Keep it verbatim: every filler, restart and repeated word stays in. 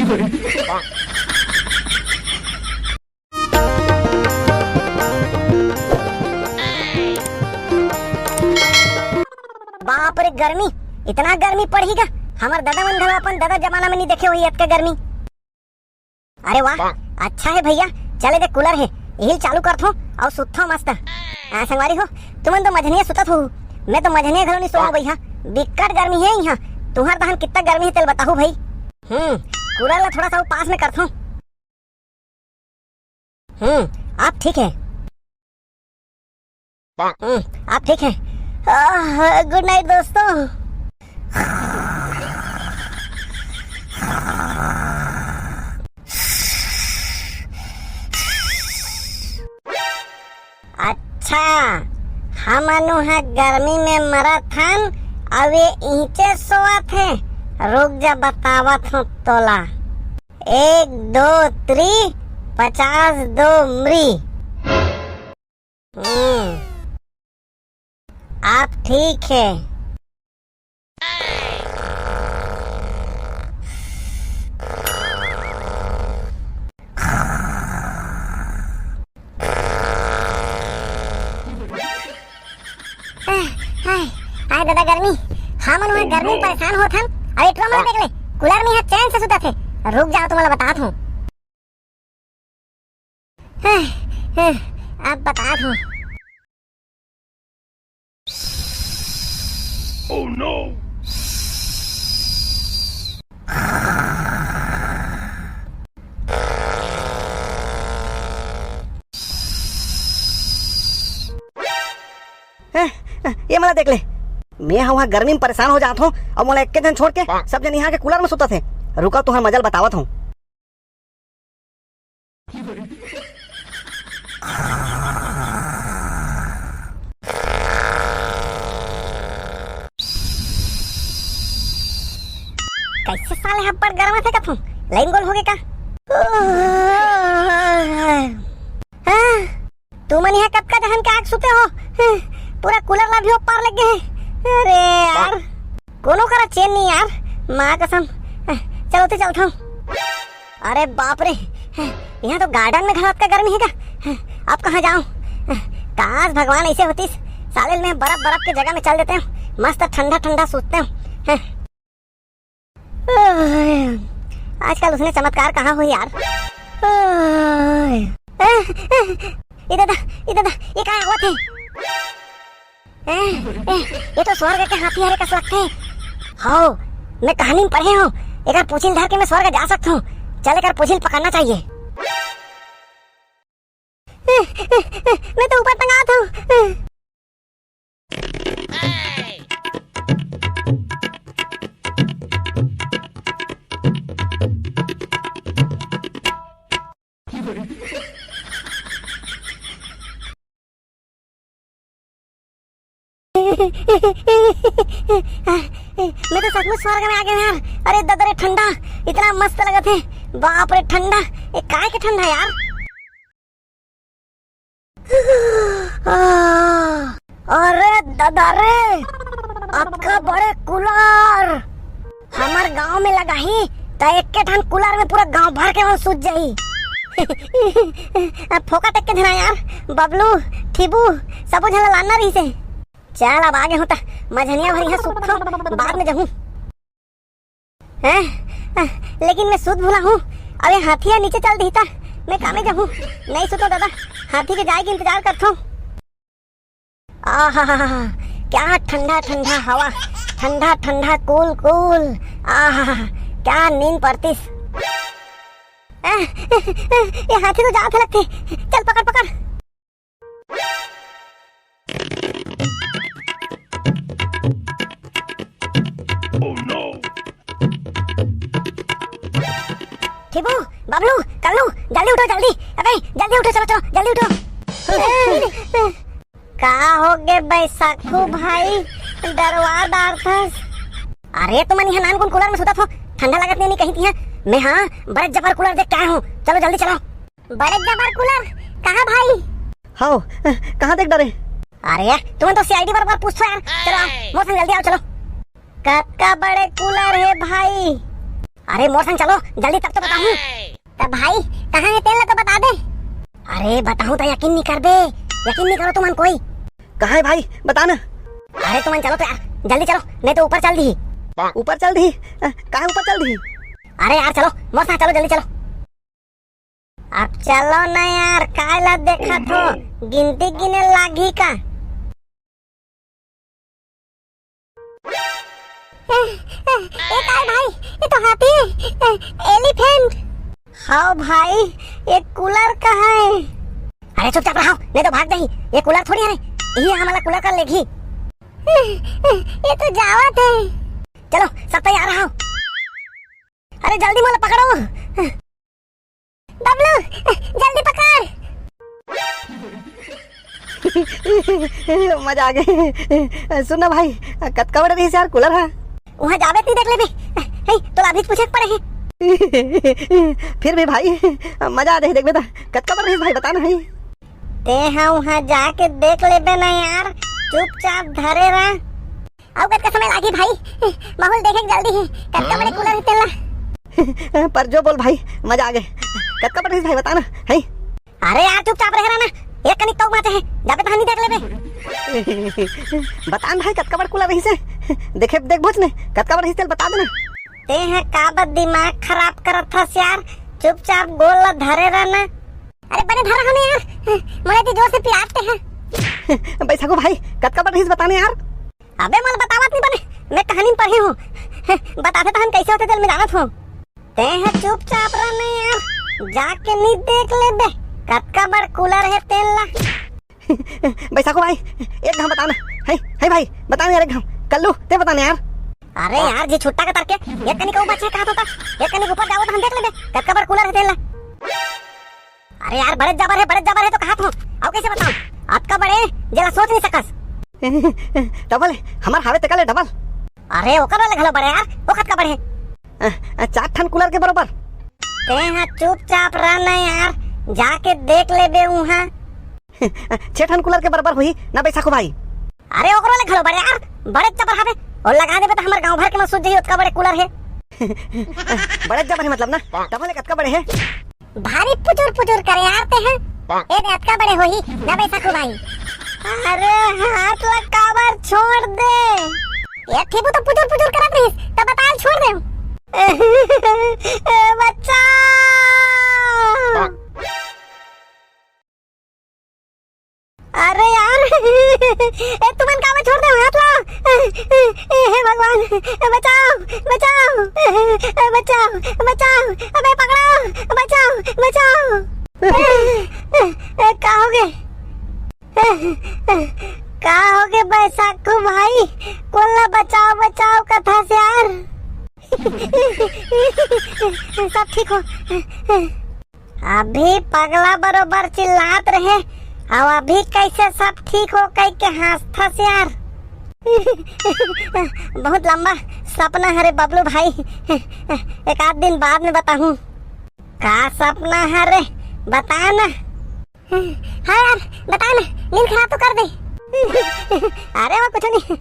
बाप रे गर्मी, इतना गर्मी पड़ही का? हमर ददा मन घलो अपन ददा जमाना में नहीं देखे होही अतका गर्मी। अरे वाह, अच्छा है भैया, चले दे कूलर है, यही चालू करथो अउ सुतथो मस्त। आ, संगवारी हो, तुमन तो मझनिया सुतत हो, मैं तो मझनिया घलो नहीं सोऊं भैया, बिकट गर्मी है यहाँ। तुहर दहन कितना गर्मी है तेल बताहू भाई। हम्म, कूलर ला थोड़ा सा पास में करथो। हम्म, आप ठीक है। हम्म, आप ठीक है। आह, गुड नाइट दोस्तों। अच्छा, हमन उहाँ गर्मी में मरत हन, अउ ये इहिंचे सोवत हे। रुक जा, बतावत हूँ तोला। एक दो त्री, पचास दो मृ। हम्म, आप ठीक है। आय, आय, आय ददा गर्मी, हमन उहाँ गर्मी में परेशान होत हन। अरे एटवा मन देख ले, कूलर में यहाँ चैन से सुतत हे। रुक जाओ, तुम्हारा बतात हूँ। आय, आय, अब बतात हूँ। Oh no! हैं, ये मला देख ले। मैं ह उहाँ गर्मी में परेशान हो जात हूँ अउ मोला एक्के झन छोड़ के सब झन यहाँ के कूलर में सुतत हे। रुका, तुहर मजा ल बतावत हूँ। कैसे साले हब्बड़ गरम थे कथू? लाइन गोल हो गए का? हाँ, तुमन यहाँ कतका जहन के आग सुते हो? पूरा कूलर ला भी ऊपर लग गए हैं। अरे यार, कोनो करा चैन नहीं यार, माँ कसम। चलो ते चलता हूँ। अरे बाप रे, यहाँ तो गार्डन में घला अतका गर्मी है का? अब कहाँ जाऊँ? काश भगवान ऐसे होतीस, साले मैं बर्फ बर्फ के जगह में चल देते हैं, मस्त ठंडा ठंडा सोते हैं। आजकल उसने चमत्कार कहाँ हुई यार? इधर दा, इधर दा, ये कहाँ हुआ थे? ए, ए, ये तो स्वर्ग के हाथी हरे कस लगथे। हव, मैं कहानी में पढ़े हूँ, एकर पूछी ल धर के मैं स्वर्ग जा सकत हूँ। चल, एकर पूछी ल पकड़ना चाहिए। ए, ए, ए, मैं तो ऊपर टंगात हूँ। मैं तो सचमुच स्वर्ग में आ गया यार। अरे ददा रे ठंडा, इतना मस्त लगत हे। बाप रे ठंडा, ये काय के ठंडा यार? अरे ददा रे, अतका बड़े कूलर हमर गांव में लगाही त एक्के ठन कूलर में पूरा गांव भर के मन सूत जाही। अब फोकट एक्के झना यार, बबलू, ठीबू, सबो झन ला लानना रहिसे। चल अब आगे हूँ त मझनिया भर यहाँ सुतथों, बाद में जहूँ। हैं? लेकिन मैं सुत भूला हूँ। अबे हाथी ह नीचे चल दिही त मैं कामे जहूँ। नहीं सुतो दादा, हाथी के जाए के इंतजार करथों। आहा, क्या ठंडा ठंडा हवा, ठंडा ठंडा कूल कूल। आहा, क्या नींद पड़तीस। ए, ए, ए, ये हाथी तो जात हे लगथे। चल पकड़ पकड़। Oh no! ठीबू, बबलू, कल्लू, जल्दी उठो, जल्दी। अबे, जल्दी उठो, चलो, चलो, जल्दी उठो। का हो गे बैसाखू भाई, डरवा डारथस? अरे, तुमन इहाँ नानकुन कूलर में सुतत हो, ठंडा लगत नहीं, नहीं कहीं तिहाँ। मैं हाँ, बड़े जबर कूलर देख के आया हूँ। चलो, जल्दी चलो। बड़े जबर कूलर, कहाँ भाई? हव, कहाँ देख डरे? अरे, तुमन तो सीआईडी बरोबर पूछथो यार। चलो, आओ, मोर संग जल्दी आओ, चलो। कतका बड़े कूलर हे भाई? अरे मोर संग चलो, जल्दी, तब तो बताहूँ। त भाई, कहाँ हे तेन ला तो बता दे। अरे बताहूँ त यकीन नहीं करबे, यकीन नहीं करो तुमन कोई। कहाँ हे भाई, बता ना। अरे तुमन चलो तो यार, जल्दी चलो, नहीं तो ऊपर चल दी। ऊपर चल दी? अ, काहे ऊपर चल दी? अरे यार चलो, मोर साथ चलो, जल्दी चलो। अब चलो ना यार, काय ला देखत हो, गिनती गिने लागी का? ए, ए, ए काय भाई, ये तो हाथी हे, ए, elephant। हाँ भाई, ये कूलर कहाँ हे? अरे चुपचाप रहो, नहीं तो भाग जाही। ये कूलर थोड़ी हे, ये हमला कूलर कर लेगी। ए, ए, ये तो जावत हे। चलो, सब तैयार रहो। अरे जल्दी मोला पकड़ो। बबलू, जल्दी पकड़। मजा आ गे। सुन ना भाई, कतका बड़े रहिस यार कूलर हा? उहाँ जाबे त नहीं देख लेबे। हे, तोला अभी पूछे के पड़े हे। फिर भी भाई, मजा आ जाही, देखबे त। कतका बड़े रहिस भाई, बता ना भाई। ते हा उहाँ जाके देख लेबे ना यार, चुपचाप धरे रह। अउ कतका समय लागी भाई? माहौल देखे के जल्दी हे। कतका बड़े कूलर हे तेला? पर जो बोल भाई, मजा आ गे। कतका बड़े रहिस भाई, बता ना। हे? अरे यार, चुपचाप रहे रहना। एक कनिक तौक बाँचे हे। जाबे तहाँ नहीं देख लेबे। बता ना भाई, कतका बड़े कूलर रहिस हे? देखे, देख बोच ने, कतका बड़े रहिस तेला बता देना। ते हे का बा दिमाग खराब करत हस यार? चुपचाप गोड़ ला धरे रहना। अरे बने धरा हमें यार, मोला इतनी जोर से पिरात हे। बैसाखू भाई, कतका बड़े रहिस बता ना यार। अबे मोला बतावत नहीं बने, मैं कहानी में पढ़े हूँ। बताथे तहन कैसे होथे तेला मैं जानत हूँ। ते हे चुपचाप रह ना यार, जाके नहीं देख लेबे, कतका बड़ कूलर हे तेला। बैसाखू भाई, एक घाव बता ना। हे, हे भाई, बता ना यार एक घाव। कल्लू, ते बता ना यार। अरे यार, जी छुट्टा के तरके, एक कनिक अउ बाँचे हे कहा तो, एक कनिक ऊपर जाबो तहन देख लेबे, कतका बड़ कूलर हे तेला। अरे यार, बड़े जबर हे, बड़े जबर हे तो कहा तो, अउ कैसे बताऊँ? अतका बड़े, जेला सोच नहीं सकस। डबल हे, हमर हावे तेकर ले डबल। अरे ओकर वाले घलो बड़े यार, वो कतका बड़े हे? अ, अ, चार ठन कूलर के बरोबर। ते हा चुपचाप रह ना यार, जाके देख लेबे उहाँ। छह ठन कूलर के बरोबर होही ना बैसाखू भाई। अरे ओकरो ले घलो बड़े यार, बड़े जबर हवे। अउ लगा देबे त हमर गांव भर के मन सूझ जाही, ओतका बड़े कूलर हे। बड़े जबर हे मतलब ना, तब ले कतका बड़े हे? भारी पुचुर पुचुर करे यार ते हैं। ए दे अतका बड़े होही ना बैसाखू भाई। अरे हाथ ला काबर छोड़ दे। ए ठीबू तो पुचुर पुचुर करत रहिस, त बताल छोड़ दे। ए बच्चा। अरे यार, ए तुमन काबर छोड़ दे हाथ ला? ए, ए, हे भगवान, बचाओ, बचाओ, बचाओ, बचाओ, अबे पकड़ो, बचाओ, बचाओ। ए, ए, ए, का होगे? ए, ए, का होगे बैसाखू भाई? कोन ला बचाओ, बचाओ कथस यार। सब ठीक हो। अभी पगला बरोबर चिल्लात रहे, अउ अभी कैसे सब ठीक हो कह के हंसथस यार। बहुत लंबा सपना हरे बबलू भाई, एक आध दिन बाद में बताहूँ। का सपना हरे, बता ना। हाँ यार, बता ना, नींद खराब तो कर दे। अरे वो कुछ नहीं।